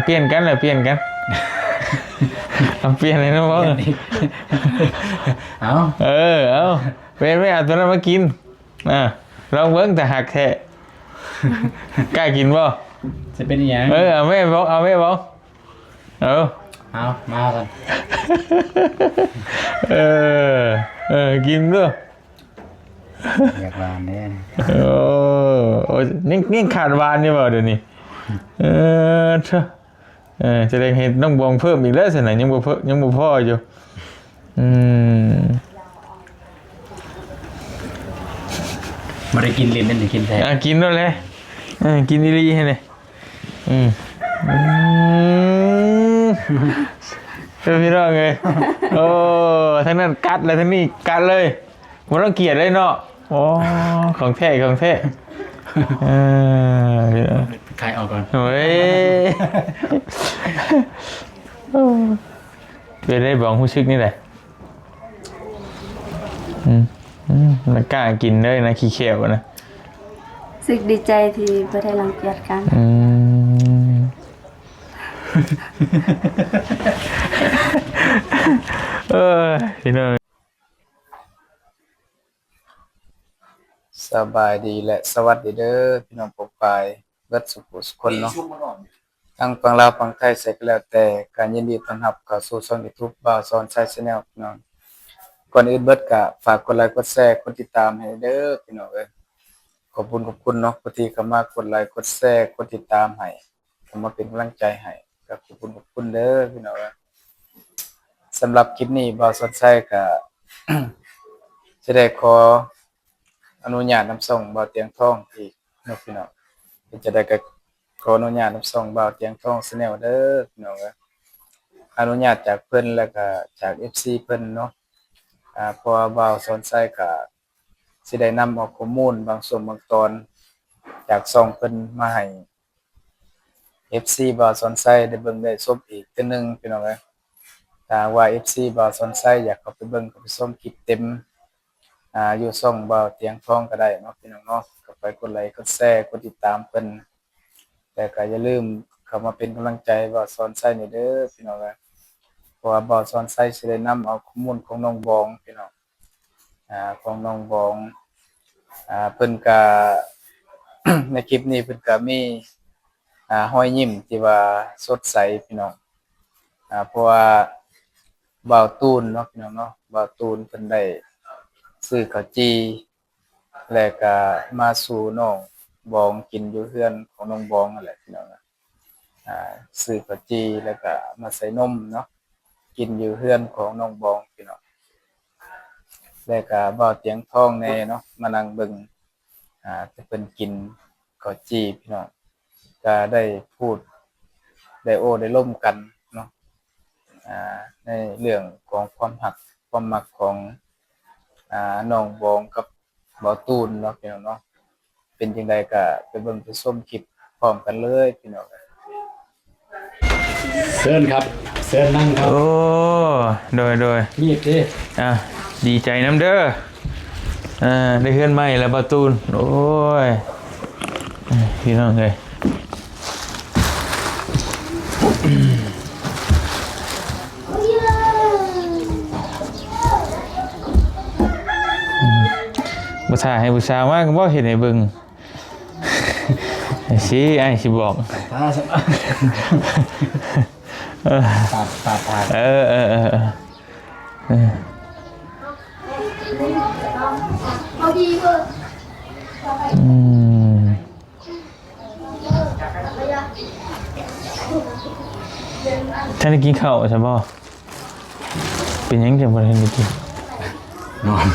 ປ່ຽນກັນແຫຼະ ປ່ຽນກັນ ເອົາ ປ່ຽນໃຫ້ນ້ອງເວົ້າ ປ່ຽນອີກ ເອົາ ເອີ ເອົາ ເວນ ເວນ ເອົາຕົວນັ້ນມາກິນ ອ່າ ລອງເບິ່ງ ຕາຮັກແທ້ ກ້າກິນບໍ່? ຈະເປັນອີ່ຫຍັງ? ເອີ ເອົາແມ່ບອກ ເອົາແມ່ບອກ ເອົາ ເອົາ ມາຊັ້ນ ເອີ ເອີ ກິນເດີ້ ຢາກຫວານເດ້ ໂອ້ ໂອ້ຍ ຍັງ ຍັງຂາດຫວານຢູ່ບໍ່ດຽວນີ້? ເອີ ເທີ້ ເອີ ຈະໄດ້ເຮັດນ້ອງບອງເພີ່ມອີກແລ້ວຊັ້ນນະ ຍັງບໍ່ເພີ່ມ ຍັງບໍ່ພໍຢູ່ ອືມ ບໍ່ໄດ້ກິນຫຼິ້ນເດ້ ກິນແທ້ ອ່າ ກິນໂລດແຫຼະ ເອີ ກິນອີ່ຫຼີຫັ້ນເດ້ ອືມ ອືມ ເອີ ພີ່ນ້ອງເອີຍ ໂອ້ ທາງນັ້ນກັດແລ້ວ ທາງນີ້ກັດເລີຍ ບໍ່ຕ້ອງກຽດເລີຍເນາະ ໂອ້ ຂອງແທ້ ຂອງແທ້ ເອີ ຂາຍອອກກ່ອນ ໂອ້ຍ ເປັນໄດ໋ບອງ ຮູ້ສຶກແນວໃດ? ອືມ ອືມ ມັນກ້າກິນເລີຍນະ ຂີ້ແຂ້ວນະ ຮູ້ສຶກດີໃຈທີ່ບໍ່ໄດ້ລັງກຽດກັນ ອືມ ເອີ ພີ່ນ້ອງ ສະບາຍດີ ແລະ ສະຫວັດດີເດີ້ ພີ່ນ້ອງປົງປາຍ ເບິດສຸຜູ້ສຸຄົນເນາະ ທັງຝັ່ງລາວຝັ່ງໄທໃສກໍແລ້ວແຕ່ ກໍຍິນດີຕ້ອນຮັບເຂົ້າສູ່ຊ່ອງຢູທູບ ບ່າວສອນໄຊ Channel ພີ່ນ້ອງ. ກ່ອນອື່ນເບິດກໍຝາກກົດໄລກົດແຊ ກົດຕິດຕາມໃຫ້ເດີ້ພີ່ນ້ອງເອີຍ ຂອບຄຸນຂອບຄຸນເນາະ ຜູ້ທີ່ເຂົ້າມາກົດໄລກົດແຊ ກົດຕິດຕາມໃຫ້ ເຂົ້າມາເປັນກຳລັງໃຈໃຫ້ ກໍຂອບຄຸນຂອບຄຸນເດີ້ພີ່ນ້ອງເອີຍ. ສຳລັບຄລິບນີ້ ບ່າວສອນໄຊກໍ ຊິໄດ້ຂໍ ອະນຸຍາດນຳຊ່ອງບ່າວຕຽງທອງອີກເນາະພີ່ນ້ອງ ເປັນຈັ່ງໃດກໍຂໍອະນຸຍາດນຳຊ່ອງບ່າວຕຽງທອງ Channel ເດີ້ພີ່ນ້ອງເອີຍ ອະນຸຍາດຈາກເພິ່ນ ແລ້ວກໍຈາກເອັຟຊີເພິ່ນເນາະ ອາ ເພາະວ່າບ່າວສອນໄຊກໍຊິໄດ້ນຳເອົາຂໍ້ມູນບາງສ່ວນບາງຕອນຈາກຊ່ອງເພິ່ນມາໃຫ້ ເອັຟຊີບ່າວສອນໄຊໄດ້ເບິ່ງໄດ້ຊົມອີກເທື່ອໜຶ່ງພີ່ນ້ອງເອີຍ. ຖ້າຫາກວ່າເອັຟຊີບ່າວສອນໄຊຢາກເຂົ້າໄປເບິ່ງເຂົ້າໄປຊົມຄລິບເຕັມ ອາ ຢູ່ຊ່ອງບ່າວຕຽງທອງກໍໄດ້ເນາະພີ່ນ້ອງເນາະ ກໍໄປກົດໄລກົດແຊກົດຕິດຕາມເພິ່ນ ແລ້ວກໍຢ່າລືມເຂົ້າມາເປັນກຳລັງໃຈບ່າວສອນໄຊນີ້ເດີ້ພີ່ນ້ອງເອີຍ ເພາະວ່າບ່າວສອນໄຊຊິໄດ້ນຳເອົາຂໍ້ມູນຂອງນ້ອງບອງພີ່ນ້ອງ ອາ ຂອງນ້ອງບອງ ອາ ເພິ່ນກະ ໃນຄລິບນີ້ເພິ່ນກະມີ ອາ ຮອຍຍິ້ມທີ່ວ່າສົດໃສພີ່ນ້ອງ ອາ ເພາະວ່າບ່າວຕູນເນາະພີ່ນ້ອງເນາະ ບ່າວຕູນເພິ່ນໄດ້ຊື້ເຂົ້າຈີ່ ແລະກະມາສູ່ນ້ອງບອງກິນຢູ່ເຮືອນຂອງນ້ອງບອງຫັ້ນແຫຼະພີ່ນ້ອງ ອາ ຊື້ເຂົ້າຈີ່ ແລ້ວກະມາໃສ່ນົມເນາະ ກິນຢູ່ເຮືອນຂອງນ້ອງບອງພີ່ນ້ອງ ແລ້ວກະບ່າວຕຽງທອງແດ່ເນາະ ມານັ່ງເບິ່ງ ອາ ທີ່ເພິ່ນກິນເຂົ້າຈີ່ພີ່ນ້ອງ ກະໄດ້ພູດໄດ້ໂອ້ໄດ້ລົມກັນເນາະ ອາ ໃນເລື່ອງຂອງຄວາມຮັກຄວາມມັກຂອງ ອາ ນ້ອງບອງກັບ ບ່າວຕູນເນາະພີ່ນ້ອງເນາະ ເປັນຈັ່ງໃດກໍໄປເບິ່ງໄປຊົມຄລິບພ້ອມກັນເລີຍພີ່ນ້ອງ. ເຊີນຄັບ ເຊີນນັ່ງຄັບ. ໂອ້ ໂດຍ ໂດຍ ມີດເດ້ ອ່າ ດີໃຈນຳເດີ ອ່າ ໄດ້ເຮືອນໃໝ່ແລ້ວບ່າວຕູນ ໂອ້ຍ ພີ່ນ້ອງເອີຍ. ບໍ່ຖ້າໃຫ້ຜູ້ສາວມາກໍບໍ່ເຮັດໃຫ້ເບິ່ງ ຊິ ອ້າຍຊິບອກ ເອີ ເອີ ເອີ ເອີ ອືມ. ທ່ານໄດ້ກິນເຂົ້າຊະບໍ່? ເປັນຫຍັງຈັ່ງບໍ່ທັນໄດ້ກິນ? ນອນ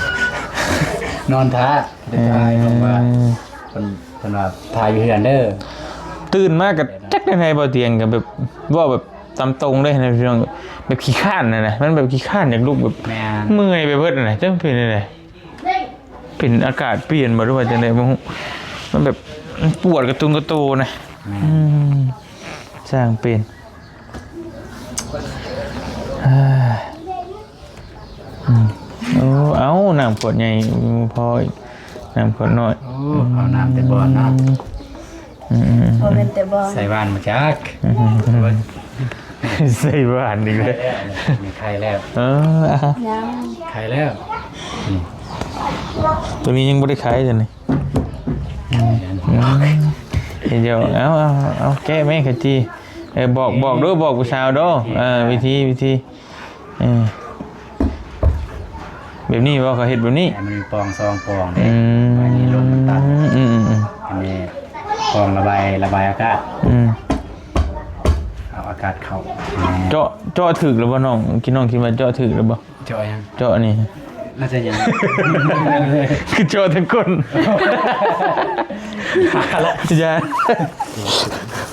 ນອນຖ້າ ໄດ້ຖ່າຍ ເອີ ເພາະວ່າເພິ່ນ ເພິ່ນວ່າຖ່າຍຢູ່ເຮືອນເດີ. ຕື່ນມາກໍຈັກແນວໃດ ບໍ່ຕຽງກໍແບບ ເວົ້າແບບຕາມຕົງເລີຍນະພີ່ນ້ອງ ແບບຂີ້ຄ້ານຫັ້ນນະ ມັນແບບຂີ້ຄ້ານຢາກລຸກແບບ ແມ່ນ ເມື່ອຍໄປເບິດຫັ້ນນະ ຈັກເປັນແນວໃດ. ເປັນອາກາດປ່ຽນບໍ່ ຫຼືວ່າຈັ່ງໃດບໍ່ຮູ້ ມັນແບບ ມັນປວດກະຕຸງກະໂຕນະ. ແມ່ນ ອືມ ຊ່າງເປັນ ອືມ ໂອ້ ເອົາ ນ້ຳຂວດໃຫຍ່ ພໍອີກ ນ້ຳຂວດນ້ອຍ. ໂອ້ ເອົານ້ຳແຕ່ບ່ອນເນາະ. ອືມ ບໍ່ແມ່ນແຕ່ບ່ອນ ໃສ່ຫວ່ານມາຈັກ ໃສ່ຫວ່ານອີກແລ້ວ ນີ້ໄຂ່ແລ້ວ ເອີ ຍັງ ໄຂ່ແລ້ວ ນີ້ ຕົວນີ້ຍັງບໍ່ໄດ້ໄຂ່ຕົວນີ້ ອືມ ເຫັນຢູ່ ເອົາ ເອົາ ເອົາ ແກະແມ່ຂະຈີ່ ເອີ ບອກ ບອກດູ ບອກຜູ້ສາວດູ ເອີ ວິທີ ວິທີ ເອີ ແບບນີ້ບໍ່ ເຂົາເຮັດແບບນີ້ ໃຫ້ມັນປ່ອງສອງປ່ອງເດ້ ອືມ ອັນນີ້ລົງນ້ຳຕານ ອືມໆໆ ອັນນີ້ປ່ອງລະບາຍ ລະບາຍອາກາດ ອືມ ເອົາອາກາດເຂົ້າ ເຈາະ ເຈາະຖືກແລ້ວບໍ່ນ້ອງ ຄິດ ນ້ອງຄິດວ່າເຈາະຖືກແລ້ວບໍ່? ເຈາະຫຍັງ? ເຈາະນີ້ ໜ້າຈະຫຍັງ ຄືເຈາະທາງກົ້ນ ຢ່າ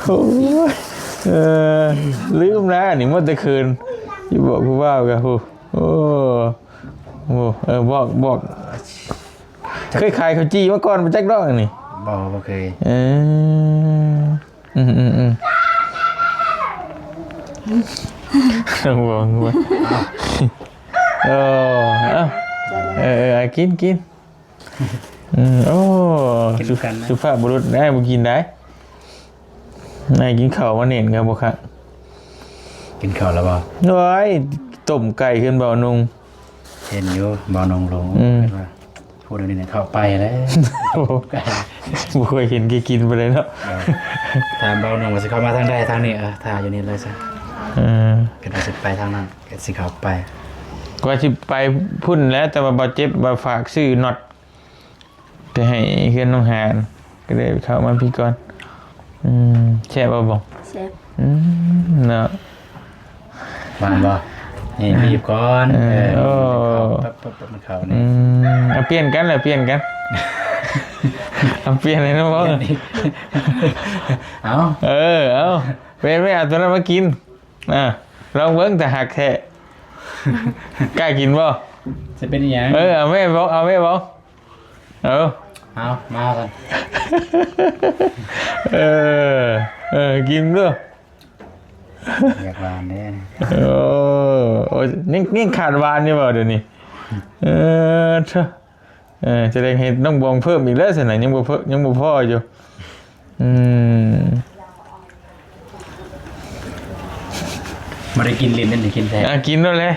ໂອ້ຍ ເອີ ລືມແລ້ວ ອັນນີ້ໝົດແຕ່ຄືນ ຢູ່ບອກຜູ້ບ່າວກະ ໂອ້ ໂອ້ ເອີ ບອກ ບອກ ເຄີຍຂາຍເຂົ້າຈີ່ມາກ່ອນບໍ່ຈັກດອກນີ້ ບໍ່ ບໍ່ເຄີຍ ເອີ ອືມໆໆ ເອີ ເອົາ ເອີ ເອີ ກິນ ກິນ ອືມ ໂອ້ ກິນນຳກັນນະ ສຸພາບບຸລຸດ ອ້າຍບໍ່ກິນໄດ໋ ນາຍກິນເຂົ້າມາເໜັນກັນບໍ່ຄັກ ກິນເຂົ້າແລ້ວບໍ່? ໂອ້ຍ ຕົ້ມໄກ່ເຮືອນບ່າວນົງ ເຫັນຢູ່ບ່າວນົງລົງ ອືມ ເພິ່ນວ່າ ຜູ້ດຽວນີ້ເຂົ້າໄປແລ້ວ ບໍ່ເຄີຍເຫັນແກກິນປານໃດເນາະ ຖາມບ່າວນົງວ່າຊິເຂົ້າມາທາງໃດ ທາງນີ້ ເອີ ຖ້າຢູ່ນີ້ເລີຍຊະ ເອີ ກໍຊິໄປທາງນັ້ນ ກໍຊິເຂົ້າໄປ ວ່າຊິໄປພຸ້ນແຫຼະ ແຕ່ວ່າບ່າວເຈັບວ່າຝາກຊື້ນັອດ ໄປໃຫ້ເຮືອນນ້ອງຫານ ກໍເລີຍເຂົ້າມາພີ້ກ່ອນ ອືມ ແຊບບໍ່? ແຊບ ອືມ ເນາະ ຫວານບໍ່? ນີ້ ບີບກ່ອນ ເອີ ເອີ ໂອ້ ປັບໆໆ ມັນເຂົ້ານີ້ ອືມ ເອົາປ່ຽນກັນລະ ປ່ຽນກັນ ເອົາປ່ຽນໃຫ້ນ້ອງເວົ້າ ປ່ຽນອີກ ເອົາ ເອີ ເອົາ ເວນ ເວນ ເອົາຕົວນັ້ນມາກິນ ອ່າ ລອງເບິ່ງ ຖ້າຮັກແທ້ ກ້າກິນບໍ່? ຈະເປັນອີ່ຫຍັງ? ເອີ ເອົາແມ່ບອກ ເອົາແມ່ບອກ ເອົາ ເອົາ ມາກ່ອນ ເອີ ເອີ ກິນເດີ້ ຢາກຫວານເດ້ ໂອ້ ໂອ້ຍ ຍັງ ຍັງຂາດຫວານຢູ່ບໍ່ດຽວນີ້? ເອີ ເອີ ຈະໄດ້ເຮັດນ້ອງບອງເພີ່ມອີກແລ້ວຊັ້ນນະ ຍັງບໍ່ເພີ່ມ ຍັງບໍ່ພໍຢູ່ ອືມ ບໍ່ໄດ້ກິນຫຼິ້ນເດ້ ກິນແທ້ ອ່າ ກິນໂລດແຫຼະ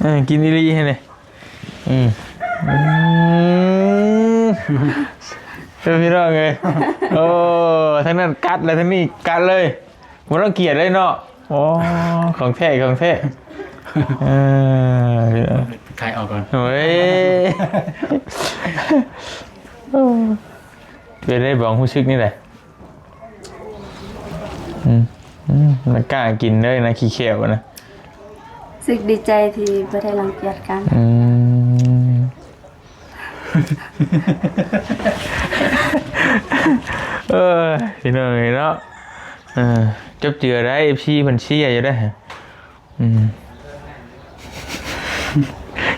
ເອີ ກິນອີ່ຫຼີຫັ້ນແຫຼະ ອືມ ອືມ ເອີ ພີ່ນ້ອງເອີຍ ໂອ້ ທາງນັ້ນກັດແລ້ວ ທາງນີ້ກັດເລີຍ ບໍ່ຕ້ອງກຽດເລີຍເນາະ ໂອ້ ຂອງແທ້ ຂອງແທ້ ເອີ ຂາຍອອກກ່ອນ ໂອ້ຍ ເປັນໄດ້ບອງ ຮູ້ສຶກແນວໃດ? ອືມ ອືມ ມັນກ້າກິນເລີຍນະ ຂີ້ແຂ້ວນະ ຮູ້ສຶກດີໃຈທີ່ບໍ່ໄດ້ລັງກຽດກັນ ອືມ ເອີ ພີ່ນ້ອງເອີຍເນາະ ເອີ ຈົບເຈືອໄດ້ ເອັຟຊີ ເພິ່ນເຊຍຢູ່ເດ້ ອືມ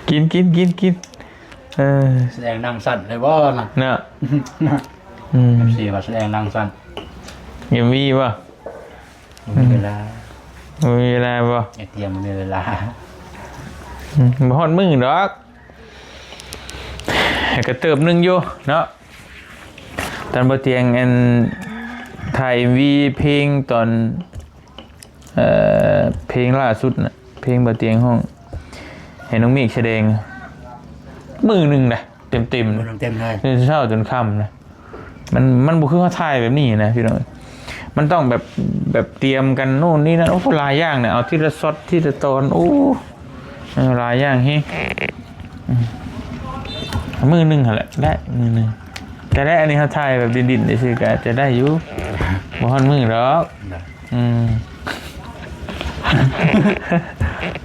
ກິນ ກິນ ກິນ ກິນ ເອີ ສະແດງໜັງສັ້ນເລີຍບໍ່ນະ ເນາະ ອືມ ເອັຟຊີ ວ່າສະແດງໜັງສັ້ນ ເອັມວີ ບໍ່? ບໍ່ມີເວລາ ບໍ່ມີເວລາບໍ່? ໄອ້ຕຽມບໍ່ມີເວລາ ອືມ ບໍ່ຮອດມື້ດອກ ແຕ່ກໍເຕີບໜຶ່ງຢູ່ເນາະ ຕອນບໍ່ຕຽງ ອັນ ຖ່າຍເອັມວີເພງຕອນ ເອີ ເພງລ່າສຸດນະ ເພງບໍ່ຕຽງຮ້ອງ ໃຫ້ນ້ອງເມກສະແດງ ມື້ໜຶ່ງນະ ເຕັມໆ ມື້ໜຶ່ງເຕັມເລີຍ ເຊົ້າຈົນຄ່ຳນະ ມັນ ມັນບໍ່ຄືເຮົາຖ່າຍແບບນີ້ນະພີ່ນ້ອງ ມັນຕ້ອງແບບ ແບບຕຽມກັນໂນ່ນນີ້ນັ້ນ ໂອ້ ຫຼາຍຢ່າງນະ ເອົາທີລະຊັອດ ທີລະຕອນ ໂອ້ ເອີ ຫຼາຍຢ່າງແຮງ ອືມ ມື້ໜຶ່ງຫັ້ນແຫຼະ ແລະ ມື້ໜຶ່ງ ແຕ່ແລະ ອັນນີ້ເຮົາຖ່າຍແບບດິ້ນໆ ຊື່ໆ ກໍອາດຈະໄດ້ຢູ່ ບໍ່ຮອດມື້ດອກ ອືມ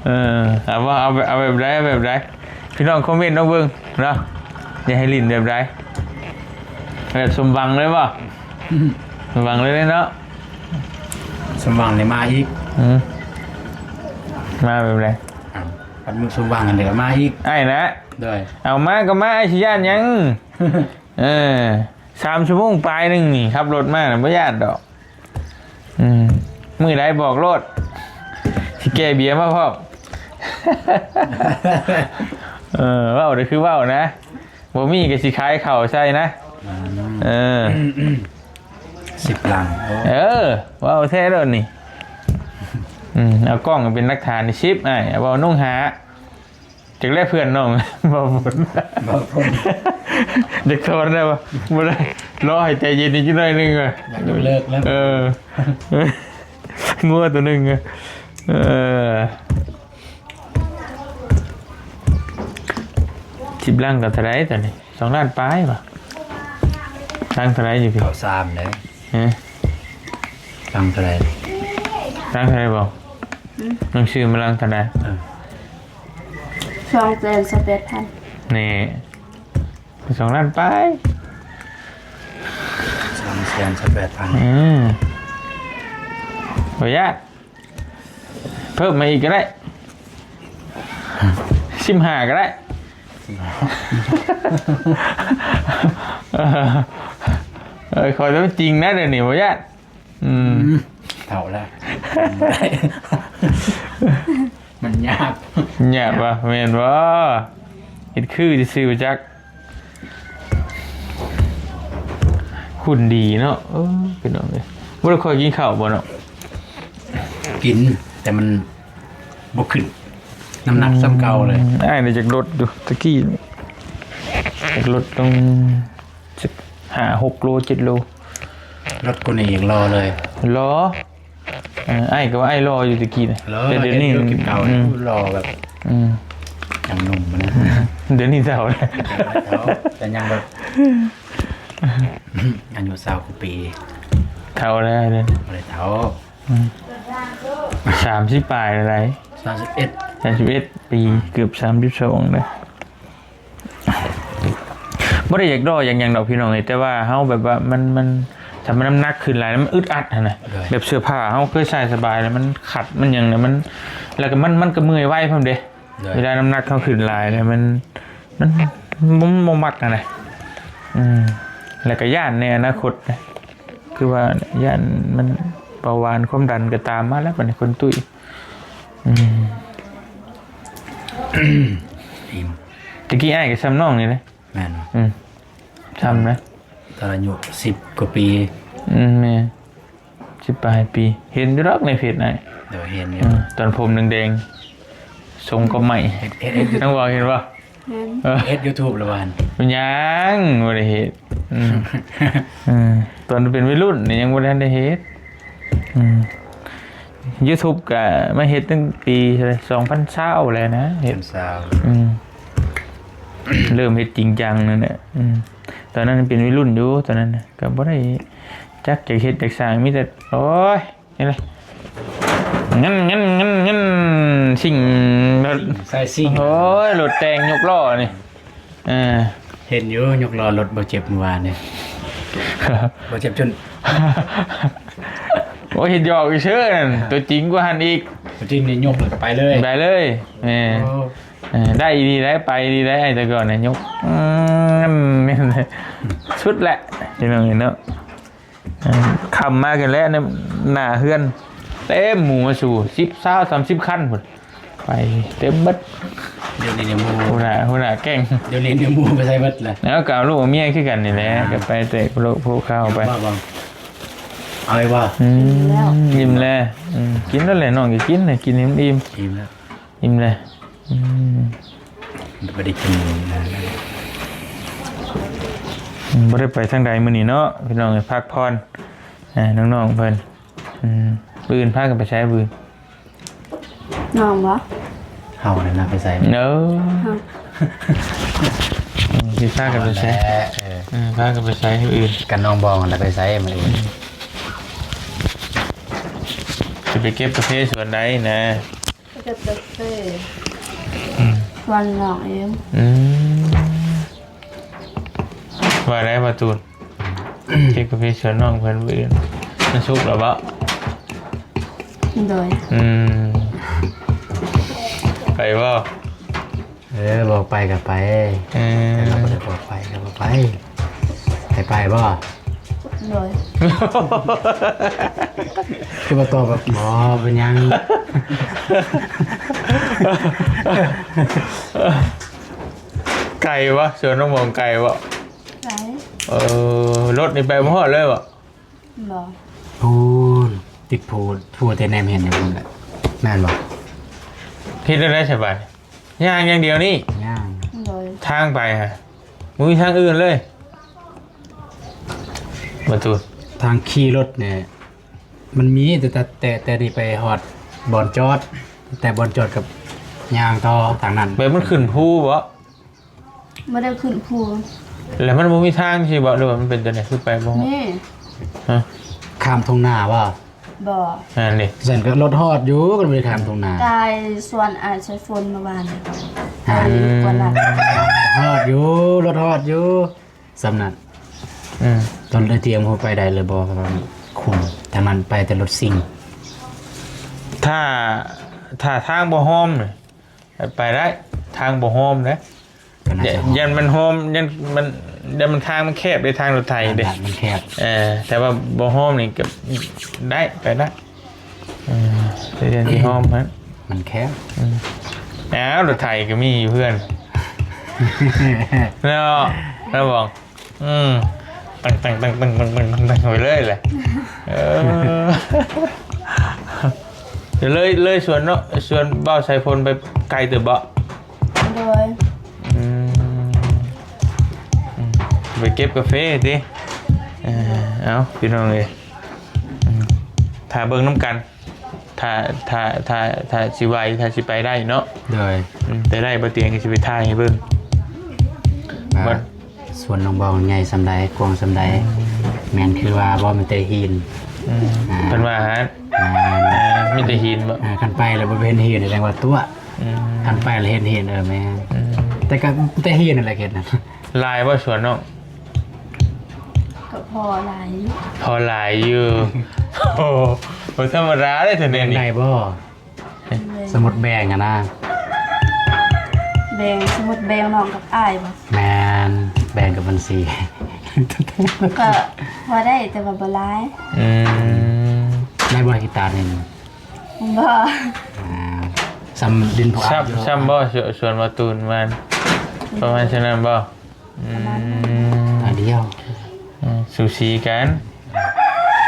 ເອີ ເອົາບໍ່ ເອົາແບບ ເອົາແບບໃດ ເອົາແບບໃດ ພີ່ນ້ອງຄອມເມັນເອົາເບິ່ງເນາະ ຢາກໃຫ້ຫຼິ້ນແບບໃດ ແບບສົມຫວັງເລີຍບໍ່? ສົມຫວັງເລີຍເນາະ ສົມຫວັງນີ້ມາອີກ ອືມ ມາແບບໃດ? ເອົ້າ ຄັນມຶງສົມຫວັງອັນໃດກໍມາອີກ ອ້າຍນະ ໂດຍ ເອົາມາກໍມາ ອ້າຍຊິຢ້ານຫຍັງ? ເອີ ສາມຊົ່ວໂມງປາຍໜຶ່ງນີ້ ຂັບລົດມານະ ບໍ່ຢ້ານດອກ ອືມ ມື້ໃດບອກໂລດ ຊິແກ່ເບຍມາພ້ອມ ເອີ ເວົ້າໄດ້ຄືເວົ້ານະ ບໍ່ມີກໍຊິຂາຍເຂົ້າໃສ່ນະ ອືມ ເອີ ສິບຫຼັງ. ເອີ ເວົ້າແທ້ໂລດນີ້. ອືມ ເອົາກ້ອງເປັນຫຼັກຖານ. ສິບ ອ້າຍ ເວົ້ານົງ ຫ້າ. ຈັກແລເພື່ອນນ້ອງ ບໍ່ບຸນ ບໍ່ບຸນ ຢາກຖອນໄດ້ບໍ່? ບໍ່ໄດ້ ລໍໃຫ້ໃຈເຢັນອີກຈັກໜ້ອຍໜຶ່ງ. ຢາກຍົກເລີກແລ້ວ. ເອີ ງົວໂຕໜຶ່ງ. ເອີ ສິບຫຼັງກໍເທົ່າໃດຕອນນີ້? ສອງລ້ານປາຍບໍ່? ຫຼັງເທົ່າໃດຢູ່ພີ້? ເກົ້າສາມເດ້. ຮະ? ຫຼັງເທົ່າໃດ? ຫຼັງເທົ່າໃດບໍ່? ອືມ ໜັງສືມາຫຼັງເທົ່າໃດ? ເອີ ສອງແສນຊາວແປດພັນ. ນີ້ ສອງລ້ານປາຍ. ສອງແສນຊາວແປດພັນ. ອືມ ບໍ່ຍາກ. ເພີ່ມມາອີກກໍໄດ້ ສິບຫ້າກໍໄດ້. ເອີ ເອີ ຂໍແຕ່ມັນຈິງນະ ດຽວນີ້ບໍ່ຢ້ານ. ອືມ ອືມ ເຖົ້າແລ້ວ ມັນຍາກ. ຍາກວະ ແມ່ນບໍ່? ເຮັດຄືຊື່ໆ ບໍ່ຈັກ. ຫຸ່ນດີເນາະ. ເອີ ພີ່ນ້ອງເອີຍ ບໍ່ໄດ້ຄ່ອຍກິນເຂົ້າບໍ່ເນາະ? ກິນ ແຕ່ມັນບໍ່ຂຶ້ນ ນ້ຳໜັກສ່ຳເກົ່າເລີຍ. ອືມ ອ້າຍນີ້ຢາກລົດຢູ່ ຕະກີ້ຢາກລົດລົງ ຫ້າຫົກໂລ ເຈັດໂລ. ລົດກູນີ້ຍັງຫຼໍ່ເລີຍ ຫຼໍ່. ເອີ ອ້າຍກໍວ່າອ້າຍຫຼໍ່ຢູ່ຕະກີ້ນະ ຫຼໍ່ ແຕ່ດຽວນີ້ ເຮັດຢູ່ ອືມ ຫຼໍ່ແບບ ອືມ ຍັງໜຸ່ມນະ. ດຽວນີ້ເຖົ້າແລ້ວ ເຖົ້າ ແຕ່ຍັງແບບ ອາຍຸຊາວກວ່າປີ ເຖົ້າແລ້ວເດ້. ບໍ່ໄດ້ເຖົ້າ ອືມ ສາມສິບປາຍແລ້ວໃດ໋. ສາມສິບເອັດ ສາມສິບເອັດປີ ເກືອບສາມສິບສອງແລ້ວ. ບໍ່ໄດ້ຢາກຫຼໍ່ຢາກຫຍັງດອກພີ່ນ້ອງເອີຍ ແຕ່ວ່າເຮົາແບບວ່າມັນ ມັນ ຖ້າມັນນ້ຳໜັກຂຶ້ນຫຼາຍແລ້ວມັນອຶດອັດຫັ້ນນະ. ໂດຍ ແບບເສື້ອຜ້າເຮົາເຄີຍໃສ່ສະບາຍແລ້ວມັນຂັດມັນຫຍັງແລ້ວມັນ ແລ້ວກໍມັນ ມັນກໍເມື່ອຍໄວພ້ອມເດ້. ໂດຍ ເວລານ້ຳໜັກເຮົາຂຶ້ນຫຼາຍແລ້ວມັນ ມັນບໍ່ ບໍ່ມັກຫັ້ນນະ. ອືມ ແລ້ວກໍຢ້ານໃນອະນາຄົດນະ ຄືວ່າຢ້ານມັນເບົາຫວານຄວາມດັນກໍຕາມມາແລ້ວ ບັດນີ້ຄົນຕຸ້ຍ. ອືມ ອີ່ມ ຕະກີ້ອ້າຍກໍຊ່ຳນ້ອງນີ້ເດ້. ແມ່ນ ອືມ ຊ່ຳນະ ຕອນອາຍຸສິບກວ່າປີ. ອືມ ແມ່ນ ສິບປາຍປີ ເຫັນຢູ່ດອກໃນເຟສອ້າຍ. ໂດຍ ເຫັນຢູ່ ອືມ ຕອນຜົມແດງໆ ຊົງກໍໃໝ່. ເຫັນ ເຫັນ ເຫັນ ນ້ອງບອກເຫັນບໍ່? ເຫັນ ເອີ ເຮັດຢູທູບແລ້ວບໍ່ຫັ້ນ? ຍັງບໍ່ໄດ້ເຮັດ. ອືມ ເອີ ຕອນເປັນໄວລຸ້ນນີ້ຍັງບໍ່ທັນໄດ້ເຮັດ. ອືມ ຢູທູບກະມາເຮັດຕັ້ງປີສອງພັນຊາວແລ້ວນະ ເຮັດ ສອງພັນຊາວ. ອືມ ເລີ່ມເຮັດຈິງຈັງນັ້ນແຫຼະ. ອືມ ຕອນນັ້ນເປັນໄວລຸ້ນຢູ່ ຕອນນັ້ນນະ ກໍບໍ່ໄດ້ຈັກຈະເຮັດຈັກສ້າງ ມີແຕ່ ໂອ້ຍ ນີ້ແຫຼະ ເງິນ ເງິນ ເງິນ ເງິນ ສິ່ງ ໃສ່ສິ່ງ ໂອ້ຍ ລົດແຕ່ງຍົກລໍ້ນີ້. ເອີ ເຫັນຢູ່ຍົກລໍ້ລົດບໍ່ເຈັບມື້ວານນີ້ ບໍ່ເຈັບຈົນ ໂອ້ຍ ເຮັດຫຍອກຊື່ໆນັ້ນ ຕົວຈິງກວ່າຫັ້ນອີກ. ຕົວຈິງນີ້ຍົກແລ້ວກໍໄປເລີຍ ໄປເລີຍ. ແມ່ນ ໂອ້ ເອີ ໄດ້ອີ່ຫຼີໄດ໋ ໄປອີ່ຫຼີໄດ໋ ອ້າຍແຕ່ກ່ອນນະຍົກ ອືມ ສຸດແຫຼະ ພີ່ນ້ອງເອີຍເນາະ. ຄ່ຳມາກັນແລ້ວ ໜ້າເຮືອນເຕັມ ໝູ່ມາສູ່ ສິບ ຊາວ ສາມສິບຄັນພຸ້ນ ໄປເຕັມເບິດ. ດຽວນີ້ນີ້ໝູ່ ຫົວໜ້າ ຫົວໜ້າແກ້ງ ດຽວນີ້ນີ້ໝູ່ໄປໃສເບິດລະ? ແລ້ວກໍເອົາລູກເອົາເມຍຄືກັນນີ້ແຫຼະ ອ່າ ກໍໄປແຕ່ໂລກໂພຄາວໄປ. ເອົາໄວ້ບໍ່? ອືມ ອີ່ມແລ້ວ ອືມ ກິນແລ້ວແຫຼະ ນ້ອງກໍກິນ ໃຫ້ກິນໃຫ້ມັນອີ່ມ ອີ່ມແລ້ວ ອີ່ມແລ້ວ. ອືມ ບໍ່ໄດ້ກິນນານ ອືມ ບໍ່ໄດ້ໄປທາງໃດມື້ນີ້ເນາະ ພີ່ນ້ອງເອີຍ ພັກຜ່ອນ ເອີ ນ້ອງໆເພິ່ນ. ອືມ ມື້ອື່ນພາກັນໄປໃສມື້ອື່ນ? ນ້ອງບໍ່? ເຮົານັ້ນນະໄປໃສ? ເອີ ເຮົາ ອືມ ຊິພາກັນໄປໃສ? ເອີ ເອີ ພາກັນໄປໃສມື້ອື່ນ? ກັບນ້ອງບອງຫັ້ນລະໄປໃສມື້ອື່ນ? ອືມ ຊິໄປເກັບກາເຟສວນໃດນະ? ເກັບກາເຟ ອືມ ສວນນ້ອງເອງ. ອືມ ວ່າໄດ້ບໍ່ຕູນ? ເກັບກາເຟສວນນ້ອງເພິ່ນມື້ອື່ນ ມັນສຸກແລ້ວບໍ່? ໂດຍ ອືມ ໄປບໍ່? ເອີ ບອກໄປກໍໄປ. ເອີ ເອີ ບໍ່ໄດ້ບອກໄປກໍບໍ່ໄປ. ໃຫ້ໄປບໍ່? ໂດຍ ຄືບໍ່ຕອບແບບ ບໍ່ເປັນຫຍັງ. ໄກບໍ່? ສວນນ້ອງບອງໄກບໍ່? ໄກ. ເອີ ລົດນີ້ໄປບໍ່ຮອດເລີຍບໍ່? ບໍ່ ພຸ້ນ ຕິດພູ ພູແຕ່ແນມເຫັນຢູ່ພຸ້ນແຫຼະ ແມ່ນບໍ່? ເຮັດແນວໃດສະບາດ? ຍ່າງຢ່າງດຽວນີ້ ຍ່າງ ໂດຍ ທາງໄປຫະ ບໍ່ມີທາງອື່ນເລີຍ ປະຕູ ທາງຂີ່ລົດນີ້ ມັນມີແຕ່ ແຕ່ ແຕ່ ແຕ່ນີ້ໄປຮອດບ່ອນຈອດ ແຕ່ບ່ອນຈອດກັບຍ່າງຕໍ່ທາງນັ້ນ ແບບມັນຂຶ້ນພູບໍ? ບໍ່ໄດ້ຂຶ້ນພູ ແລ້ວມັນບໍ່ມີທາງຊິບໍ ຫຼືວ່າມັນເປັນຈັ່ງໃດ ຄືໄປບໍ່ຮອດ? ມີ ຮະ ຂ້າມທົ່ງນາບໍ? ບໍ່ ນັ້ນເດ ຊັ້ນກໍລົດຮອດຢູ່ ກໍບໍ່ໄດ້ຂ້າມທົ່ງນາ ກາຍສວນອ້າຍສາຍຝົນເມື່ອວານນີ້ ໄກກວ່ານັ້ນ ຮອດຢູ່ ລົດຮອດຢູ່ ສ່ຳນັ້ນ ອືມ ຕອນໄດ້ຕຽມເຮົາໄປໄດ້ເລີຍບໍ່? ເພາະວ່າມັນຄຸ້ມ ທາງນັ້ນໄປແຕ່ລົດຊິງ ຖ້າ ຖ້າທາງບໍ່ຫ້ອມນີ້ ໄປໄດ້ ທາງບໍ່ຫ້ອມເດ້ ກໍໜ້າຈະ ຢ້ານມັນຫ້ອມ ຢ້ານມັນ ຢ້ານມັນ ທາງມັນແຄບເດ້ ທາງລົດໄຖເດ້ ມັນແຄບ ເອີ ແຕ່ວ່າບໍ່ຫ້ອມນີ້ກໍໄດ້ ໄປໄດ້ ເອີ ແຕ່ຢ້ານຊິຫ້ອມຫັ້ນ ມັນແຄບ ອືມ ອ້າວ ລົດໄຖກໍມີຢູ່ເຮືອນ ເນາະ ລະບອກ ອືມ ຕັ້ງໆໆໆໆໄປເລີຍແຫຼະ ເອີ ເລີຍ ເລີຍສວນເນາະ ສວນບ່າວສາຍຝົນໄປໄກເຕີບບໍ່? ໂດຍ ອືມ ອືມ ໄປເກັບກາເຟຕິ ເອີ ເອົາ ພີ່ນ້ອງເອີຍ ອືມ ຖ້າເບິ່ງນຳກັນ ຖ້າ ຖ້າ ຖ້າ ຖ້າຊິໄຫວ ຖ້າຊິໄປໄດ້ເນາະ ໂດຍ ອືມ ແຕ່ໄດ້ບໍ່ຕຽງກໍຊິໄປຖ່າຍໃຫ້ເບິ່ງ ວ່າ ວ່າສວນນ້ອງບອງໃຫຍ່ສ່ຳໃດ ກວ້າງສ່ຳໃດ ອືມ ແມ່ນຄືວ່າບໍ່ ມີແຕ່ຫີນ ອືມ ອ່າ ເພິ່ນວ່າຫັ້ນ ແມ່ນ ອ່າ ມີແຕ່ຫີນບໍ່ ອ່າ ຄັນໄປແລ້ວບໍ່ເຫັນຫີນ ແສດງວ່າຕົວະ ອືມ ຄັນໄປແລ້ວເຫັນຫີນ ເອີ ແມ່ນ ອືມ ແຕ່ກໍແຕ່ຫີນນັ້ນແຫຼະເຂດນັ້ນ ຫຼາຍບໍ່ສວນນ້ອງ? ກໍພໍຫຼາຍຢູ່ ພໍຫຼາຍຢູ່ ໂອ້ ບໍ່ທຳມະດາເດ້ ແຖວນີ້ ໄດ້ບໍ່? ສະໝຸດແບ່ງຫັ້ນນະ ແບ່ງ ສະໝຸດແບ່ງນ້ອງກັບອ້າຍບໍ່? ແມ່ນ ແບ່ງກັບບັນຊີ ກໍພໍໄດ້ ແຕ່ວ່າບໍ່ຫຼາຍ ອືມ ໄດ້ບໍ່ ກິຕາໜຶ່ງ? ບໍ່ ອ່າ ສ່ຳດິນພວກ ສ່ຳ ສ່ຳບໍ່ ສວນ ສວນບໍ່ຕູນປະມານ ປະມານສ່ຳນັ້ນບໍ່? ອືມ ປະມານນັ້ນ ຕາດຽວ ອືມ ສູສີກັນ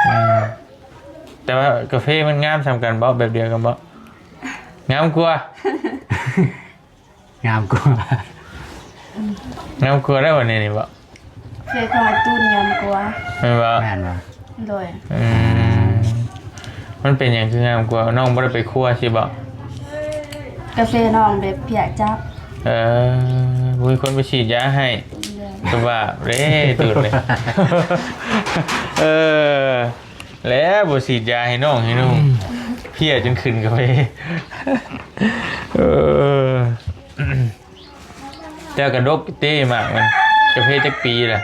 ອືມ ແຕ່ວ່າກາເຟມັນງາມສ່ຳກັນບໍ່? ແບບດຽວກັນບໍ່? ງາມກວ່າ ງາມກວ່າ ງາມກວ່າແລ້ວ ອັນນີ້ນີ້ບໍ່? ເຟຂອງອ້າຍຕູນງາມກວ່າ ແມ່ນບໍ່? ແມ່ນບໍ່? ໂດຍ ອືມ ມັນເປັນຫຍັງຄືງາມກວ່າ? ນ້ອງບໍ່ໄດ້ໄປຄົວຊິບໍ່? ກາເຟນ້ອງແບບເພຍຈັບ ເອີ ບໍ່ມີຄົນໄປສີດຢາໃຫ້ ໂດຍ ຄືວ່າເດ້ ຕູນເດ້ ເອີ ແລ້ວບໍ່ສີດຢາໃຫ້ນ້ອງໃຫ້ນຸ່ງ ອືມ ເພຍຈົນຂຶ້ນກາເຟ ເອີ ເຈົ້າກະດົກເດ້ໝາກມັນ ກາເຟຈັກປີລະ?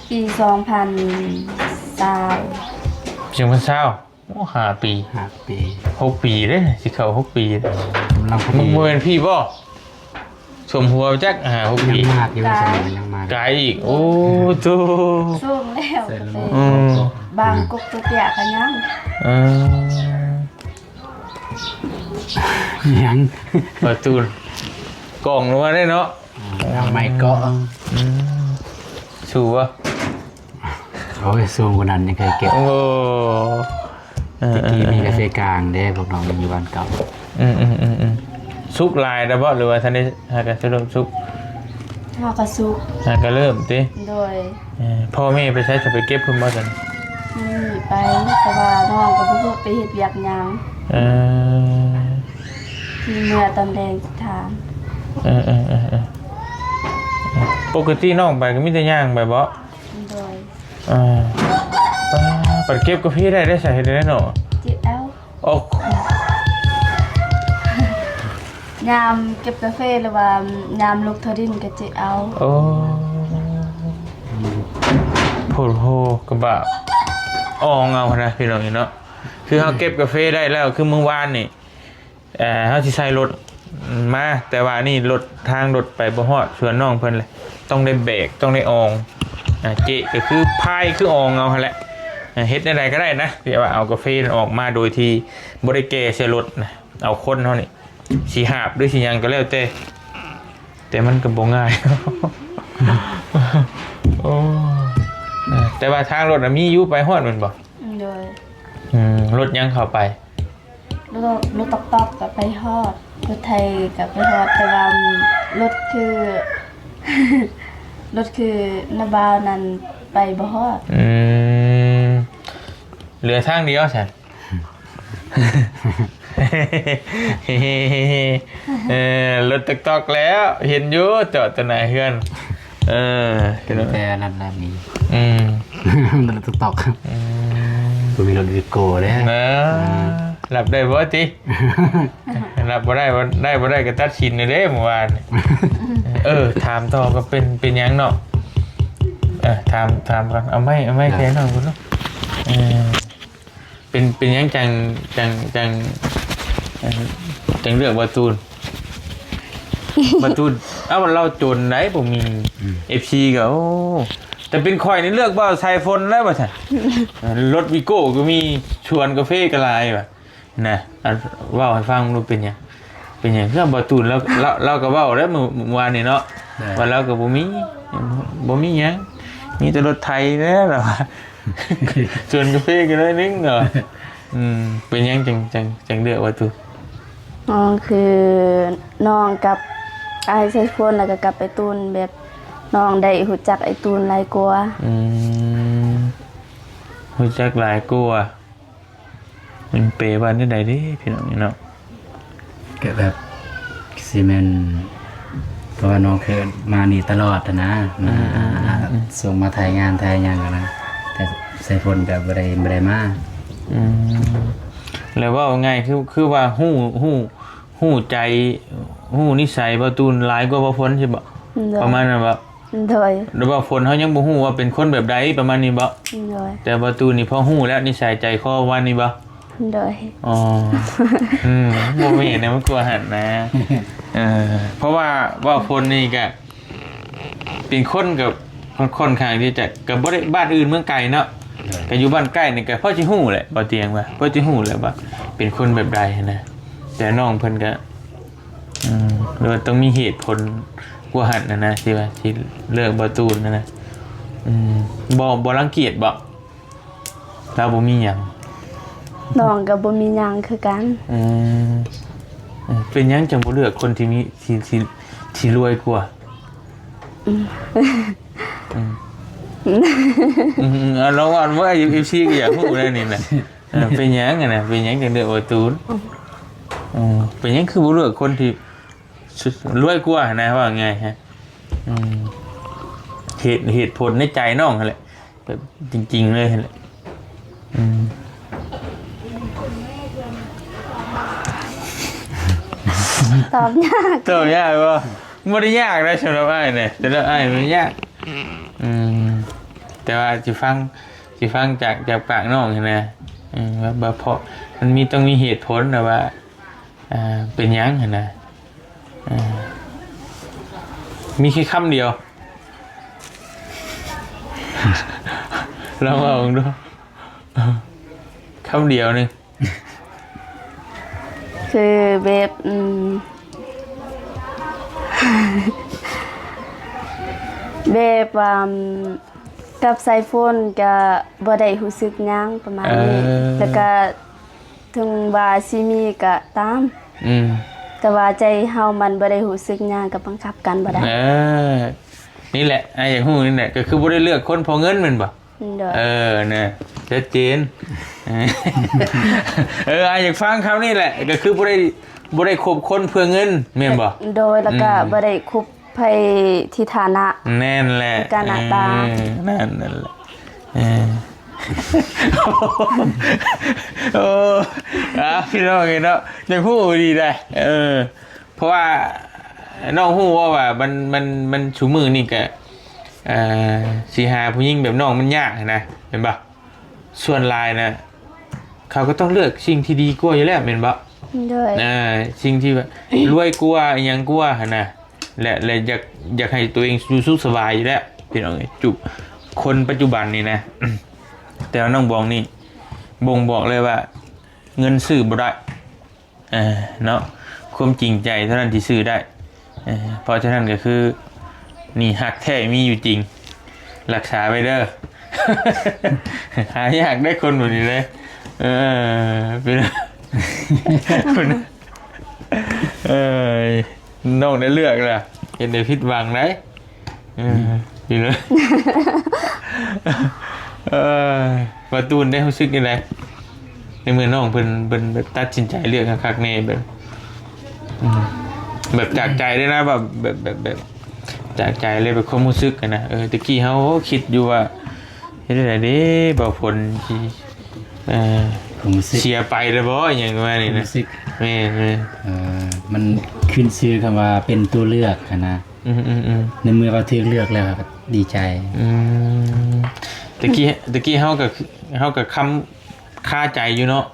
ປີສອງພັນຊາວ ສອງພັນຊາວ ໂອ້ ຫ້າປີ ຫ້າປີ ຫົກປີເດ້ ຊິເຂົ້າຫົກປີ ກຳລັງພໍດີ ມັນບໍ່ແມ່ນພີ້ບໍ່? ສົມຫົວຈັກ ຫ້າຫົກປີ ຍັງມາກຢູ່ ກາຍ ສະໄໝມັນຍັງມາກ ກາຍອີກ ໂອ້ ໂທ້ ສູງແລ້ວ ອືມ ບາງກົກຕົວເຕ້ຍກໍຍັງ ເອີ ຫຍັງ ປະຕູກອງລົງມາໄດ້ເນາະ ເອົາໄມ້ເກາະ ອືມ ສູ້ບໍ່? ໂອ້ຍ ສູງກວ່ານັ້ນຍັງເຄີຍເກັບ ໂອ້ ເອີ ແຕ່ກີ້ມີກາເຟກາງເດ້ ພວກນ້ອງຢູ່ບ້ານເກົ່າ ອືມໆໆໆ ສຸກຫຼາຍແລ້ວບໍ່ ຫຼືວ່າທັນໄດ້ຫາກະເລີ່ມສຸກ? ຫາກະສຸກ ຫາກະເລີ່ມຕິ ໂດຍ ເອີ ພໍ່ແມ່ໄປໃສ ຈະໄປເກັບເພິ່ນບໍ່ຊັ້ນ? ອືມ ໄປ ແຕ່ວ່ານ້ອງກໍບໍ່ຮູ້ໄປເຮັດວຽກຫຍັງ ເອີ ມີເມື່ອຕອນແລງຖາມ ເອີໆໆ ປົກກະຕິນ້ອງໄປກໍມີແຕ່ຍ່າງໄປບໍ່? ໂດຍ ອ່າ ປາ ປັດເກັບກາເຟໄດ້ ໄດ້ສາເຫດໃດເນາະ ເຈັບເອົາ ໂອ້ ຍາມເກັບກາເຟ ຫຼືວ່າຍາມລຸກເທິ່ວດິນກໍເຈັບເອົາ ໂອ້ ໂພດໂພ ກະບະອອງເອົາຫັ້ນນະ ພີ່ນ້ອງເນາະ ຄືເຮົາເກັບກາເຟໄດ້ແລ້ວ ຄືມື້ວານນີ້ ເອີ ເຮົາຊິໃສ່ລົດມາ ແຕ່ວ່າອັນນີ້ລົດ ທາງລົດໄປບໍ່ຮອດສວນນ້ອງເພິ່ນເລີຍ ຕ້ອງໄດ້ແບກ ຕ້ອງໄດ້ອອງ ອ່າ ເຈະກໍຄືພາຍ ຄືອອງເອົາຫັ້ນແຫຼະ ເຮັດແນວໃດກໍໄດ້ນະ ທີ່ວ່າເອົາກາເຟນັ້ນອອກມາໂດຍທີ່ບໍ່ໄດ້ແກ່ໃສ່ລົດນະ ເອົາຄົນເຮົານີ້ຊິຫາບ ຫຼືຊິຫຍັງກໍແລ້ວແຕ່ ແຕ່ມັນກໍບໍ່ງ່າຍ ໂອ້ ເອີ ແຕ່ວ່າທາງລົດນະມີຢູ່ ໄປຮອດແມ່ນບໍ່? ໂດຍ. ອືມ ລົດຫຍັງເຂົ້າໄປ? ລົດ ລົດຕອກໆກໍໄປຮອດ ລົດໄຖກໍໄປຮອດ ແຕ່ວ່າລົດຄື ລົດຄືນ້າບ່າວນັ້ນໄປບໍ່ຮອດ. ອືມ ເຫຼືອທາງດຽວຊັ້ນ. ເອີ ລົດຕອກໆແລ້ວ ເຫັນຢູ່ ຈອດຕໍ່ໜ້າເຮືອນ. ເອີ ເປັນແຕ່ນັ້ນນະມີ ອືມ ລົດຕອກໆ ອືມ ບໍ່ມີລົດວິໂກ້ເດ້. ເອີ ອືມ ຮັບໄດ້ບໍ່ຕິ? ຮັບບໍ່ໄດ້ ໄດ້ບໍ່ໄດ້ກໍຕັດສິນເດ້ມື້ວານນີ້. ເອີ ຖາມຕໍ່ ກໍເປັນ ເປັນຫຍັງເນາະ? ເອີ ຖາມ ຖາມກ່ອນ ເອົາໄມ້ ເອົາໄມ້ແທນນ້ອງກ່ອນເນາະ. ເອີ ເປັນ ເປັນຫຍັງຈັ່ງ ຈັ່ງ ຈັ່ງ ເອີ ຈັ່ງເລືອກບ່າວຕູນ? ບ່າວຕູນ ເອົ້າ ລາວຈົນໃດ໋ ບໍ່ມີ ອືມ ເອັຟຊີກໍ ໂອ້ ແຕ່ເປັນຂ້ອຍນີ້ເລືອກບ່າວສາຍຝົນແລ້ວວ່າຊັ້ນ. ເອີ ລົດວິໂກ້ກໍມີ ສວນກາເຟກໍຫຼາຍວ່າ ນະ ອັນ ເວົ້າໃຫ້ຟັງດູ ເປັນຫຍັງ ເປັນຫຍັງຄືບ່າວຕູນ ລາວ ລາວ ລາວກໍເວົ້າໄດ໋ ມື້ ມື້ວານນີ້ເນາະ ແມ່ນ ວ່າລາວກໍບໍ່ມີ ບໍ່ມີຫຍັງ ມີແຕ່ລົດໄຖແຫຼະ ລາວວ່າ ສວນກາເຟກໍໜ້ອຍໜຶ່ງເນາະ. ອືມ ເປັນຫຍັງຈັ່ງ ຈັ່ງ ຈັ່ງເລືອກບ່າວຕູນ? ອໍ ຄືນ້ອງກັບອ້າຍສາຍຝົນ ແລ້ວກໍກັບອ້າຍຕູນ ແບບນ້ອງໄດ້ຮູ້ຈັກອ້າຍຕູນຫຼາຍກວ່າ. ອືມ ຮູ້ຈັກຫຼາຍກວ່າ. ມັນແປວ່າແນວໃດເດ້ພີ່ນ້ອງເນາະ? ກໍແບບຊິແມ່ນ ເພາະວ່ານ້ອງເຄີຍມານີ້ຕະຫຼອດຫັ້ນນະ ມາ ອືມ ອາ ອືມ ສົ່ງມາຖ່າຍງານຖ່າຍຫຍັງຫັ້ນນະ ແຕ່ສາຍຝົນກໍບໍ່ໄດ້ ບໍ່ໄດ້ມາ. ອືມ ແລ້ວເວົ້າງ່າຍ ຄື ຄືວ່າຮູ້ ຮູ້ ຮູ້ໃຈ ຮູ້ນິໄສບ່າວຕູນຫຼາຍກວ່າບ່າວຝົນຊິບໍ? ໂດຍ. ປະມານນັ້ນບໍ? ໂດຍ. ແລ້ວບ່າວຝົນເຮົາຍັງບໍ່ຮູ້ວ່າເປັນຄົນແບບໃດ ປະມານນີ້ບໍ? ໂດຍ. ແຕ່ບ່າວຕູນນີ້ພໍຮູ້ແລ້ວ ນິໄສໃຈຄໍປະມານນີ້ບໍ? ໂດຍ. ອໍ ອືມ ບໍ່ແມ່ນນະ ມັນກວ່າຫັ້ນນະ. ເອີ ເພາະວ່າບ່າວຝົນນີ້ກະເປັນຄົນກັບ ຄ່ອນຂ້າງທີ່ຈະ ກະບໍ່ໄດ້ ບ້ານອື່ນເມືອງໄກເນາະ. ໂດຍ. ກະຢູ່ບ້ານໃກ້ນີ້ກະພໍຊິຮູ້ແຫຼະ ບໍ່ຕຽງວ່າ ພໍຊິຮູ້ແຫຼະວ່າເປັນຄົນແບບໃດຫັ້ນນະ ແຕ່ນ້ອງເພິ່ນກະ ອືມ ຫຼືວ່າຕ້ອງມີເຫດຜົນກວ່າຫັ້ນນະ ທີ່ວ່າ ທີ່ເລືອກບ່າວຕູນຫັ້ນນະ. ອືມ ບໍ່ ບໍ່ລັງກຽດບໍ? ລາວບໍ່ມີຫຍັງ. ນ້ອງກໍບໍ່ມີຫຍັງຄືກັນ. ອືມ ເປັນຫຍັງຈັ່ງບໍ່ເລືອກຄົນທີ່ມີ ທີ່ ທີ່ ທີ່ລວຍກວ່າ? ອືມ ອືມ ອືມ ອືມ ເອົາລອງເວົ້າ ເອັຟຊີກໍຢາກຮູ້ແນວນີ້ນະ. ເອີ ເປັນຫຍັງຫັ້ນນະ ເປັນຫຍັງຈັ່ງເລືອກບ່າວຕູນ? ອືມ ເປັນຫຍັງຄືບໍ່ເລືອກຄົນທີ່ລວຍກວ່າຫັ້ນນະ ເວົ້າງ່າຍຮະ. ອືມ ເຫດ ເຫດຜົນໃນໃຈນ້ອງຫັ້ນແຫຼະ ແບບຈິງໆເລີຍຫັ້ນແຫຼະ. ອືມ ຕອບຍາກ ຕອບຍາກບໍ່? ບໍ່ໄດ້ຍາກນະ ສຳລັບອ້າຍນະ ສຳລັບອ້າຍບໍ່ໄດ້ຍາກ. ອືມ ແຕ່ວ່າຊິຟັງ ຊິຟັງຈາກ ຈາກປາກນ້ອງຫັ້ນນະ ອືມ ວ່າ ວ່າເພາະມັນມີ ຕ້ອງມີເຫດຜົນນະວ່າ ອ່າ ເປັນຫຍັງຫັ້ນນະ. ອ່າ ມີແຄ່ຄຳດຽວ ລອງເວົ້າເບິ່ງດູ ຄຳດຽວໜຶ່ງ. ຄືແບບ ອືມ ແບບວ່າ ອືມ ກັບສາຍຝົນກະບໍ່ໄດ້ຮູ້ສຶກຫຍັງປະມານນີ້ ເອີ ແລ້ວກະເຖິງວ່າຊິມີກະຕາມ ອືມ ແຕ່ວ່າໃຈເຮົາມັນບໍ່ໄດ້ຮູ້ສຶກຫຍັງ ກໍບັງຄັບກັນບໍ່ໄດ້. ເອີ ນີ້ແຫຼະ ອ້າຍຢາກຮູ້ນີ້ແຫຼະ ກໍຄືບໍ່ໄດ້ເລືອກຄົນເພາະເງິນແມ່ນບໍ່? ໂດຍ. ເອີ ນະ ຊັດເຈນ. ເອີ ອ້າຍຢາກຟັງຄຳນີ້ແຫຼະ ກໍຄືບໍ່ໄດ້ ບໍ່ໄດ້ຄົບຄົນເພື່ອເງິນແມ່ນບໍ່? ໂດຍ ແລ້ວກໍ ອືມ ບໍ່ໄດ້ຄົບໃຜທີ່ຖານະ ແມ່ນແຫຼະ ການໜ້າຕາ ເອີ ນັ້ນ ນັ້ນແຫຼະ ເອີ ໂອ້ ອ່າ ພີ່ນ້ອງເອີຍເນາະ ຢາກຮູ້ດີໄດ໋ ເອີ ເພາະວ່ານ້ອງຮູ້ບໍ່ວ່າມັນ ມັນ ມັນ ຊຸມື້ນີ້ກະ ເອີ ຊິຫາຜູ້ຍິງແບບນ້ອງມັນຍາກຫັ້ນນະ ແມ່ນບໍ່? ສ່ວນຫຼາຍນະ ເຂົາກໍຕ້ອງເລືອກສິ່ງທີ່ດີກວ່າຢູ່ແລ້ວແມ່ນບໍ່? ໂດຍ. ເອີ ສິ່ງທີ່ວ່າລວຍກວ່າ ອີ່ຫຍັງກວ່າຫັ້ນນະ ແລະ ແລະ ຢາກ ຢາກໃຫ້ຕົວເອງຢູ່ສຸກສະບາຍຢູ່ແລ້ວ ພີ່ນ້ອງເອີຍ ຈຸ ຄົນປັດຈຸບັນນີ້ນະ ແຕ່ວ່ານ້ອງບອງນີ້ບົ່ງບອກເລີຍວ່າ ເງິນຊື້ບໍ່ໄດ້ ເອີ ເນາະ ຄວາມຈິງໃຈເທົ່ານັ້ນທີ່ຊື້ໄດ້ ເອີ ເພາະສະນັ້ນກໍຄື ນີ້ຮັກແທ້ມີຢູ່ຈິງ ຮັກສາໄວ້ເດີ ຫາຍາກໄດ໋ຄົນແບບນີ້ເດ້. ເອີ ເປັນ ເອີ ນ້ອງໄດ້ເລືອກລະ ເຮັດໃຫ້ຜິດຫວັງໄດ໋. ເອີ ອືມ ດີເລີຍ. ເອີ ບາຕູນໄດ້ຮູ້ສຶກຈັ່ງໃດ ໃນເມື່ອນ້ອງເພິ່ນ ເພິ່ນແບບຕັດສິນໃຈເລືອກຄັກໆແນ່ ແບບ ອືມ ແບບຈາກໃຈເລີຍນະ ແບບ ແບບ ແບບ ແບບຈາກໃຈເລີຍ ແບບຄວາມຮູ້ສຶກຫັ້ນນະ. ເອີ ແຕ່ກີ້ເຮົາຄິດຢູ່ວ່າ ເຮັດຈັ່ງໃດເດ້ ບ່າວຝົນຊິ ເອີ ຄວາມຮູ້ສຶກ ເສຍໄປແລ້ວບໍ່ ອີ່ຫຍັງປະມານນີ້ນະ. ຄວາມຮູ້ສຶກ ແມ່ນໆ ເອີ ມັນຂຶ້ນຊື່ຄຳວ່າເປັນຕົວເລືອກຫັ້ນນະ. ອືມໆໆ ໃນເມື່ອວ່າຖືກເລືອກແລ້ວກໍດີໃຈ. ອືມ ແຕ່ກີ້ ແຕ່ກີ້ເຮົາກໍ ເຮົາກໍຄຳຄາໃຈຢູ່ເນາະ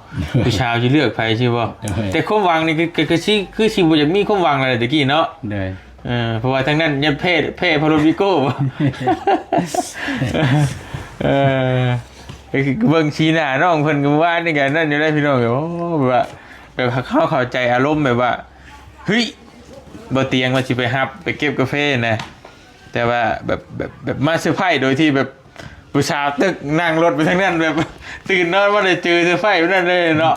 ຜູ້ສາວຊິເລືອກໃຜຊິບໍ່. ໂດຍ ແຕ່ຄວາມຫວັງນີ້ຄື ຄື ຄືຊິ ຄືຊິບໍ່ຢາກມີຄວາມຫວັງແລ້ວແຕ່ກີ້ເນາະ. ໂດຍ ເອີ ເພາະວ່າທາງນັ້ນຍັງແພ້ ແພ້ພາໂລດວິໂກ້. ເອີ ກໍຄືເບິ່ງສີໜ້ານ້ອງເພິ່ນກໍມື້ວານນີ້ກໍນັ້ນຢູ່ໄດ໋ພີ່ນ້ອງ. ໂອ້ ແບບວ່າ ແບບເຮົາເຂົ້າໃຈອາລົມແບບວ່າ ເຮີ້ຍ ບໍ່ຕຽງວ່າຊິໄປຮັບໄປເກັບກາເຟນະ ແຕ່ວ່າແບບ ແບບ ແບບມາເຊີໄພໂດຍທີ່ແບບຜູ້ສາວຕຶກນັ່ງລົດໄປທາງນັ້ນ ແບບຕື່ນນອນມາໄດ້ເຈີເຊີໄພແບບນັ້ນເລີຍເນາະ.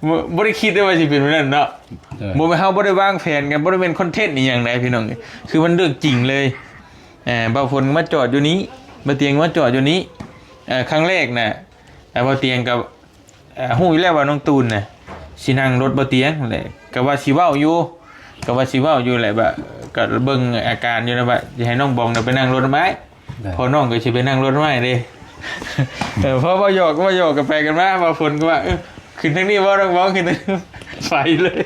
ບໍ່ ບໍ່ໄດ້ຄິດເລີຍວ່າຊິເປັນແບບນັ້ນເນາະ. ໂດຍ ບໍ່ແມ່ນ ເຮົາບໍ່ໄດ້ວາງແຜນກັນ ບໍ່ໄດ້ແມ່ນຄອນເທັນອີ່ຫຍັງໃດ໋ພີ່ນ້ອງ. ຄືມັນເລື່ອງຈິງເລີຍ. ເອີ ບ່າວຝົນກໍມາຈອດຢູ່ນີ້ ບ່າວຕຽງກໍມາຈອດຢູ່ນີ້. ເອີ ຄັ້ງແລກນະ ເອີ ບ່າວຕຽງກໍ ເອີ ຮູ້ຢູ່ແລ້ວວ່ານ້ອງຕູນນະຊິນັ່ງລົດບໍ່ຕຽງແຫຼະ ກໍວ່າຊິເວົ້າຢູ່ ກໍວ່າຊິເວົ້າຢູ່ແຫຼະ ວ່າ ກໍເບິ່ງອາການຢູ່ນະ ວ່າຊິໃຫ້ນ້ອງບອງນະໄປນັ່ງລົດນຳອ້າຍ. ໄດ້ ເພາະນ້ອງກໍຊິໄປນັ່ງລົດນຳອ້າຍເດ້. ເອີ ເພາະເວົ້າຫຍອກ ເວົ້າຫຍອກກັນໄປກັນມາ ບ່າວຝົນກໍວ່າ ເອີ ຂຶ້ນທາງນີ້ບໍ່ ນ້ອງບອງ ຂຶ້ນທາງ ໄປເລີຍ.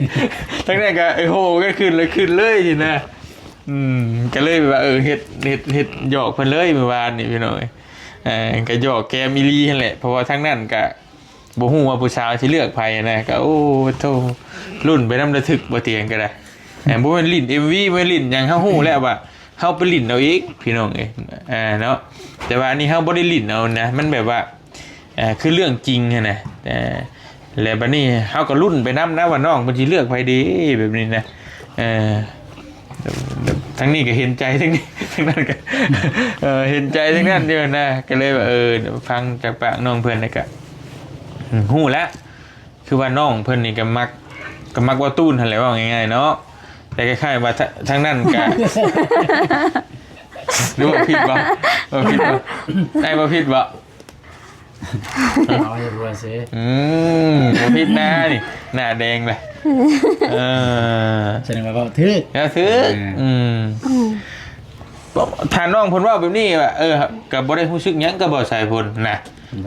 ທາງນັ້ນກໍ ເອີ ໂຫກັນຂຶ້ນເລີຍ ຂຶ້ນເລີຍຊີ້ນະ. ອືມ ກໍເລີຍແບບວ່າ ເອີ ເຮັດ ເຮັດ ເຮັດຫຍອກເພິ່ນເລີຍມື້ວານນີ້ພີ່ນ້ອງເອີຍ. ເອີ ກໍຫຍອກແກ້ມອີ່ຫຼີຫັ້ນແຫຼະ ເພາະວ່າທາງນັ້ນກໍ ບໍ່ຮູ້ວ່າຜູ້ສາວຊິເລືອກໃຜນະ ກໍ ໂອ້ໂທ້ ລຸ້ນໄປນຳລະທຶກ ບໍ່ຕຽງກໍໄດ້. ເອີ ບໍ່ແມ່ນຫຼິ້ນເອັມວີ ບໍ່ແມ່ນຫຼິ້ນຫຍັງ ເຮົາຮູ້ແລ້ວວ່າເຮົາໄປຫຼິ້ນເອົາເອງພີ່ນ້ອງເອີຍ ເນາະ. ແຕ່ວ່າອັນນີ້ເຮົາບໍ່ໄດ້ຫຼິ້ນເອົານະ ມັນແບບວ່າ ເອີ ຄືເລື່ອງຈິງຫັ້ນນະ. ເອີ ແລ້ວບັດນີ້ເຮົາກໍລຸ້ນໄປນຳນະວ່ານ້ອງເພິ່ນຊິເລືອກໃຜເດ ແບບນີ້ນະ. ເອີ ທາງນີ້ກໍເຫັນໃຈ ທາງນີ້ ທາງນັ້ນກໍ ເອີ ເຫັນໃຈທາງນັ້ນຢູ່ນະ ກໍເລີຍວ່າ ເອີ ຟັງຈາກປາກນ້ອງເພິ່ນແລ້ວກໍ ອືມ ຮູ້ແລ້ວ ຄືວ່ານ້ອງເພິ່ນນີ້ກໍມັກ ກໍມັກເວົ້າຕູນຫັ້ນແຫຼະ ເວົ້າງ່າຍໆເນາະ. ແຕ່ຄ້າຍໆວ່າ ທາ ທາງນັ້ນກໍ ຫຼືວ່າຜິດບໍ່? ເວົ້າຜິດບໍ່? ອ້າຍເວົ້າຜິດບໍ່? ເອົາໃຫ້ຫົວເສ. ອືມ ບໍ່ຜິດນານີ້ ໜ້າແດງເລີຍ. ເອີ ສະແດງວ່າເວົ້າຖືກ ເວົ້າຖືກ. ເອີ ອືມ ອືມ ຖ້ານ້ອງເພິ່ນເວົ້າແບບນີ້ວ່າ ເອີ ກໍບໍ່ໄດ້ຮູ້ສຶກຫຍັງກັບບ່າວສາຍຝົນນະ.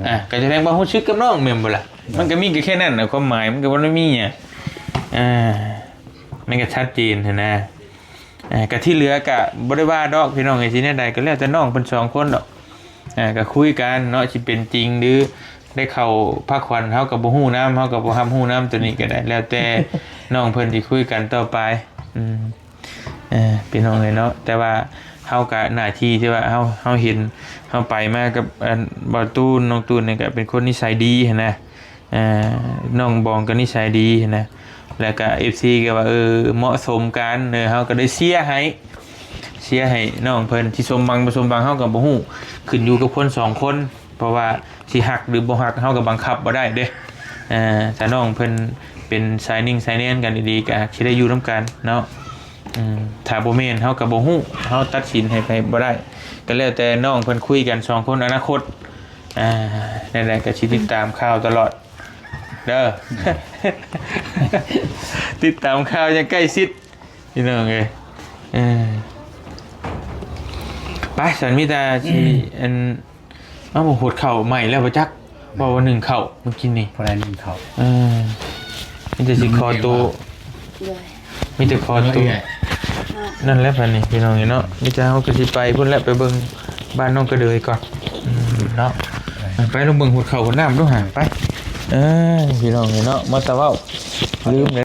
ອ່າ ກໍສະແດງວ່າຮູ້ສຶກກັບນ້ອງແມ່ນບໍ່ລະ? ມັນກໍມີກໍແຄ່ນັ້ນນະ ຄວາມໝາຍມັນກໍບໍ່ໄດ້ມີຫຍັງ. ອ່າ ມັນກໍຊັດເຈນຫັ້ນນະ. ອ່າ ກະທີ່ເຫຼືອກະບໍ່ໄດ້ວ່າດອກພີ່ນ້ອງເອີຍ ຊິແນວໃດກໍແລ້ວແຕ່ນ້ອງເພິ່ນສອງຄົນດອກ. ອ່າ ກະຄຸຍກັນເນາະ ຊິເປັນຈິງ ຫຼື ໄດ້ເຂົ້າພາກຂວັນ ເຮົາກໍບໍ່ຮູ້ນຳ ເຮົາກໍບໍ່ຮັບຮູ້ນຳ ໂຕນີ້ກໍໄດ້ ແລ້ວແຕ່ນ້ອງເພິ່ນຊິຄຸຍກັນຕໍ່ໄປ. ອືມ ເອີ ພີ່ນ້ອງເອີຍເນາະ ແຕ່ວ່າເຮົາກະໜ້າທີ່ທີ່ວ່າເຮົາ ເຮົາເຫັນ ເຮົາໄປມາກັບ ອັນ ບ່າວຕູນ ນ້ອງຕູນນີ້ກະເປັນຄົນນິໄສດີຫັ້ນນະ. ອ່າ ນ້ອງບອງກໍນິໄສດີນະ ແລ້ວກໍເອັຟຊີກໍວ່າ ເອີ ເໝາະສົມກັນ ເອີ ເຮົາກໍໄດ້ເຊຍໃຫ້ ເຊຍໃຫ້ນ້ອງເພິ່ນ ຊິສົມຫວັງບໍ່ສົມຫວັງເຮົາກໍບໍ່ຮູ້ ຂຶ້ນຢູ່ກັບຄົນສອງຄົນ ເພາະວ່າຊິຮັກຫຼືບໍ່ຮັກເຮົາກໍບັງຄັບບໍ່ໄດ້ເດ້. ເອີ ຖ້ານ້ອງເພິ່ນເປັນສາຍນິ່ງສາຍແນນກັນດີໆ ກໍຊິໄດ້ຢູ່ນຳກັນເນາະ. ອືມ ຖ້າບໍ່ແມ່ນເຮົາກໍບໍ່ຮູ້ ເຮົາຕັດສິນໃຫ້ໃຜບໍ່ໄດ້ ກໍແລ້ວແຕ່ນ້ອງເພິ່ນຄຸຍກັນສອງຄົນອະນາຄົດ. ອ່າ ແນວໃດກໍຊິຕິດຕາມຂ່າວຕະຫຼອດເດີ ຕິດຕາມຂ່າວຢ່າງໃກ້ຊິດພີ່ນ້ອງເອີຍ. ເອີ ໄປ ສັນມີແຕ່ຊິ ອືມ ອັນ ເອົາ ຫົດເຂົ້າໃໝ່ແລ້ວບໍ່ຈັກ ເວົ້າວ່າໜຶ້ງເຂົ້າມື້ກີ້ນີ້ ຜູ້ໃດໜຶ້ງເຂົ້າ ເອີ ມີແຕ່ຊິຂໍໂຕ ໂດຍ ມີແຕ່ຂໍໂຕ ເອີ ນັ້ນແຫຼະບັດນີ້ພີ່ນ້ອງເອີຍເນາະ ມີແຕ່ເຮົາກໍຊິໄປພຸ້ນແຫຼະ ໄປເບິ່ງບ້ານນ້ອງກະເດີຍກ່ອນ ອືມ ເນາະ ໄປ ໄປລອງເບິ່ງຫົດເຂົ້າຫົດນ້ຳດູຫາ ໄປ ເອີ ພີ່ນ້ອງເອີຍເນາະ ມາແຕ່ເວົ້າ ລືມ.